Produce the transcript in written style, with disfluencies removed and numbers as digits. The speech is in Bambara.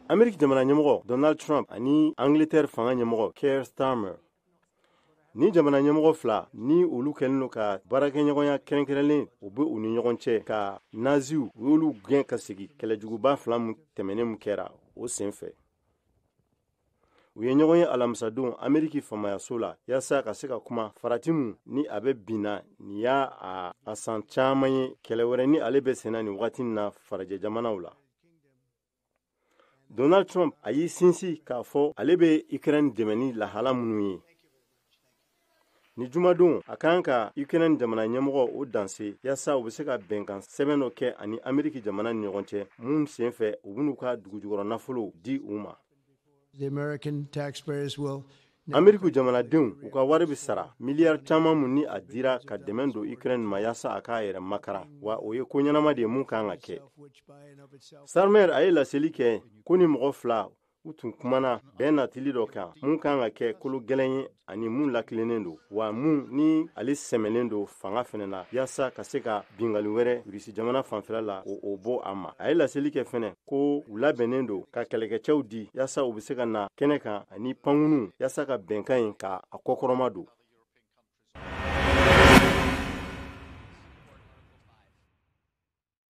Ameriki jamana ɲɛmɔgɔ Donald Trump ani Angleterre fanga ɲɛmɔgɔ Keir Starmer, ni jamana ɲɛmɔgɔ fila ni olu kɛlen don ka baarakɛɲɔgɔnya kɛrɛnkɛrɛnlen, o bɛ u ni ɲɔgɔn cɛ, ka naziw, u y'olu gɛn ka segin kɛlɛjuguba fila min tɛmɛnen min kɛra o senfɛ. U ye ɲɔgɔn ye alamisadon Ameriki faamayaso la, yaasa ka se ka kuma farati min ni a bɛ binna. Nin y'a a san caman ye, kɛlɛ wɛrɛ ni ale bɛ senna nin wagati na farajɛ jamanaw la. Donald Trump a y'i sinsin k'a fɔ ale bɛ Ukraine dɛmɛ ni lahala minnu ye. Ni jumadon, a kan ka Ukraine jamana ɲɛmɔgɔ o danse, yaasa u bɛ se ka bɛnkan sɛbɛn dɔ kɛ ani Ameriki jamana ni ɲɔgɔn cɛ, mun senfɛ u bɛn'u ka dugujukɔrɔ nafolo di u ma. The American taxpayers will Ameriki jamanadenw, u ka wari bɛ sara miliyari caman mun ni a dira ka dɛmɛ don Ukraine ma, yaasa a k'a yɛrɛ makaran. Wa o ye ko ɲɛnama de ye mun kan ka kɛ. Starmer a ye laseli kɛ ko ni mɔgɔ fila, u tun kumana bɛn natili dɔ kan mun kan ka kɛ kolo gɛlɛn ye ani mun lakilennen don, wa mun ni ale sɛmɛnen don fanga fɛnɛ na, yaasa ka se ka bingali wɛrɛ Rusi jamana fanfɛla la, o bɔ a ma. A ye laseli kɛ fɛnɛ ko u labɛnnen don ka kɛlɛkɛcɛw di, yaasa u be se ka na kɛnɛ kan ani pankunu, yaasa ka bɛnkan ye ka a kɔkɔrɔma don.